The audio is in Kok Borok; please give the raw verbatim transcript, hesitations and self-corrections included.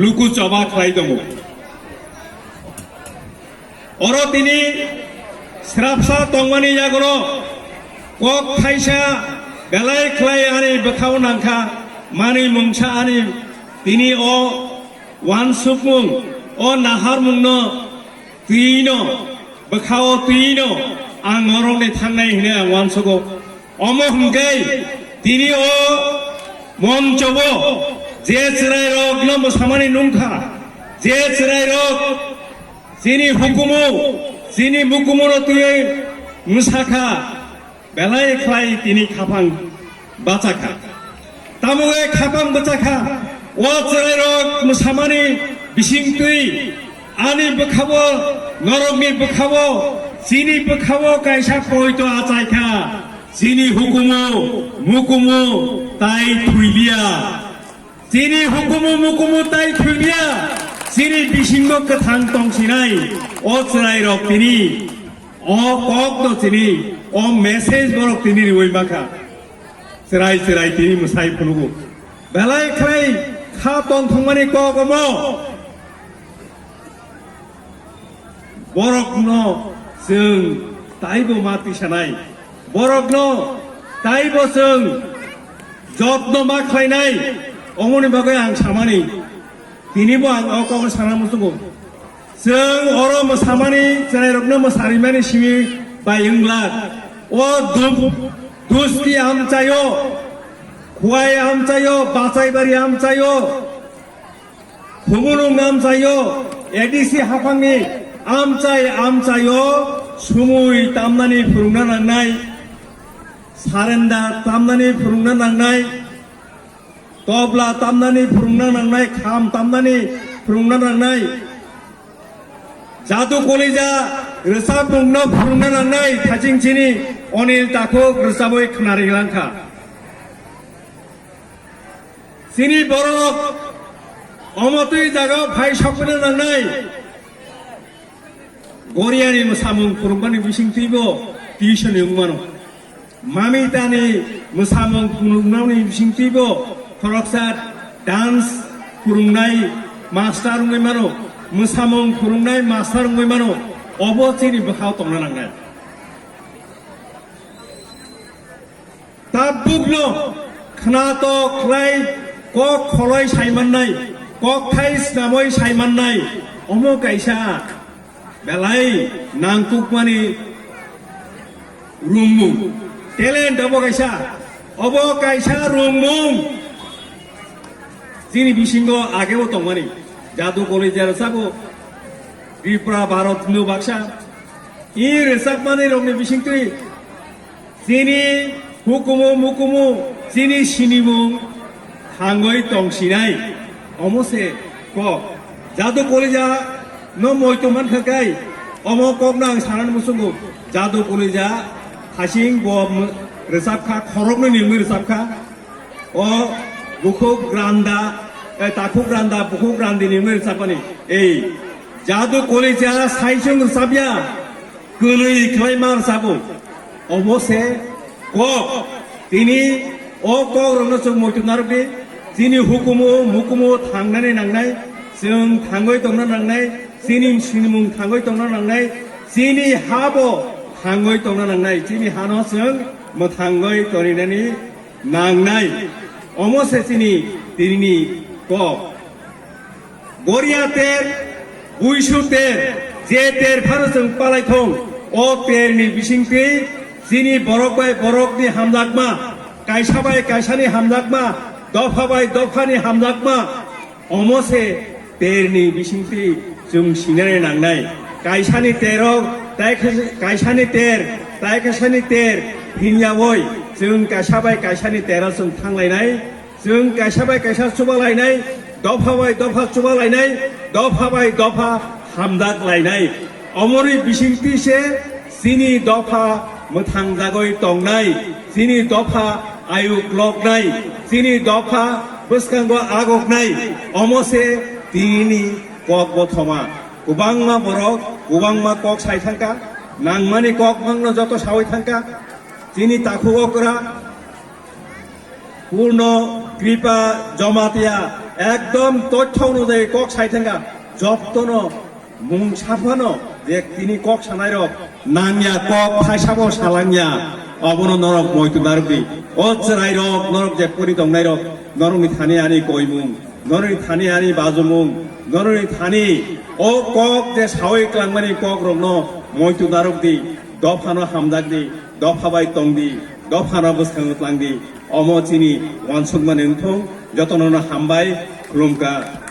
luku choba khlai tongo. Oro tini srapsa tongmani yagono kok thaisa belai khlai ani bwkhao nangkha, manwi mungsa ani tini o uansukmung, o naharmungno twino, bwkhao twino ang norokni thangnai hwnwi ang uansugo. Omo hwnkhe tini o monchobo je chwrairokno mwsamani nungkha, je chwrairok chini hukumu, chini mukumuno twiwi mwsakha, belai khlai tini khapang bachakha. Tamo khe khapang bachakha, o chwrairok mwsamani bisingtwi ani bwkhao, norokni bwkhao, chini bwkhao kaisa poito achaikha, chini hukumu, mukumu tai thwiliya. Chini hukumu mukumu tai thwiliya, chini bisingo kwthang tongsinai o chwrairok tini, o kokno chini, o message borok tini riwi mankha. Chwrai chwrai tini mwsai phunukgo. Belai khlai kha tongthokmani kok omo. Borokno chwng taibo ma tisanai, borokno taibo chwng jotno ma khlainai, omoni bagwi ang samani, tinibo ang o kokno sana muchungo. Chwng oro mwsamani, chwrairokno mwsarimani simi bai wngla. O du-, dusti amchaio, Khwai amchaio, Bachaibari amchaio, Khumulwng amchaio, A D C haphangni amchai amchaio sumui tamnani phwrwngna nangnai, sarenda tamnani phwrwngna nangnai, tobla tamnani phwrwngna nangnai, kham tamnani phwrwngna nangnai, jadu kolija rwchapmungno phwrwngna nangnai, thaching chini Onil Takhuk rwchabwi khwnari langkha. Chini borok omo twi jagao phai sokphina nangnai. Goriani mwsamung phwrwngmani bising twibo tuition wng mano. Mamitani mwsamung phwrwngmani bising twibo khoroksa dance phwrwngnai master wngwi mano. Mwsamung phwrwngnai master wngwi mano. Obo chini bwkhao tongna nangnai. Tabukno khwnatok khlai kok kholoi saimannai, kokthai snamoi saimannai, omo kaisa belai nangkukmani rungmung. Talent obo kaisa, obo kaisa rungmung. Chini bisingo agebo tongmani jadu kolija rwchapmung, Tripura Bharatno baksa. I rwchapmani rokni bisingtwi chini hukumu mukumu, chini sinimung thangwi tongsinai. Omo se kok. Jadu kolija no moito mankha kai, omo kokno ang sanani muchungo. Jadu kolija hasing bo m-, rwchapkha, khoroknwi ningwi rwchapkha. O bukhuk granda, eh, takhuk granda, bukhuk grandi ningwi rwchapmani. Ei, jadu kolija saichung rwchapya, kwnwi khlai ma rwchapo. Omo se kok. Tini o kok rokno chwng muitu narwkdi. Chini hukumu, mukumu thangnani nangnai, chwng thangwi tongna nangnai, chini sinimung thangwi tongna nangnai, chini habo thangwi tongna nangnai, chini hano chwng mwthangwi toninani nangnai. Omo se chini tinini kok. Goria ter, buisu ter, je ter phano chwng palai thung, o ter ni bisingtwi chini borok bai borok ni hamjakma, kaisa bai kaisa ni hamjakma, dopha bai dopha ni hamjakma, omo se ter ni bisingtwi chwng sinani nangnai. Kaisa ni ter o, tai kaisa, kaisa ni ter, tai kaisa ni ter, hinya oi, chwng kaisa bai kaisa ni ter o chwng thanglainai. Chwng kaisa bai kaisa chubalainai, dopha bai dopha chubalainai, dopha bai dopha hamjak lainai. Omorwi bisingtwi se chini dopha mwthangjagwi tongnai, chini dopha ayuk loknai, chini dopha bwskango agoknai, omo se tinini kok bothoma. Kwbangma borok, kwbangma kok sai thangkha, nangmani kok mangno joto sawi thangkha. Chini takhuk okra, Purno Kripa Jamatia Ekdom tothok no je kok sai thangka, jotto no mung saphano je tini kok sanai rok nangya, kok phaisa bo salangya, obono norok moitu narwk di. O chwrai rok, norok je pori tongnai rok, norok ni thani ani koimung, norok ni thani ani bajumung, norok ni thani o kok je sawi klangmani kok rok no moitu narwk di, dophano hamjak di, dopha bai tong di, dophano bwskango tlang di. Omo chini wansukmani wngthung, jotono no hambai, khulumkha.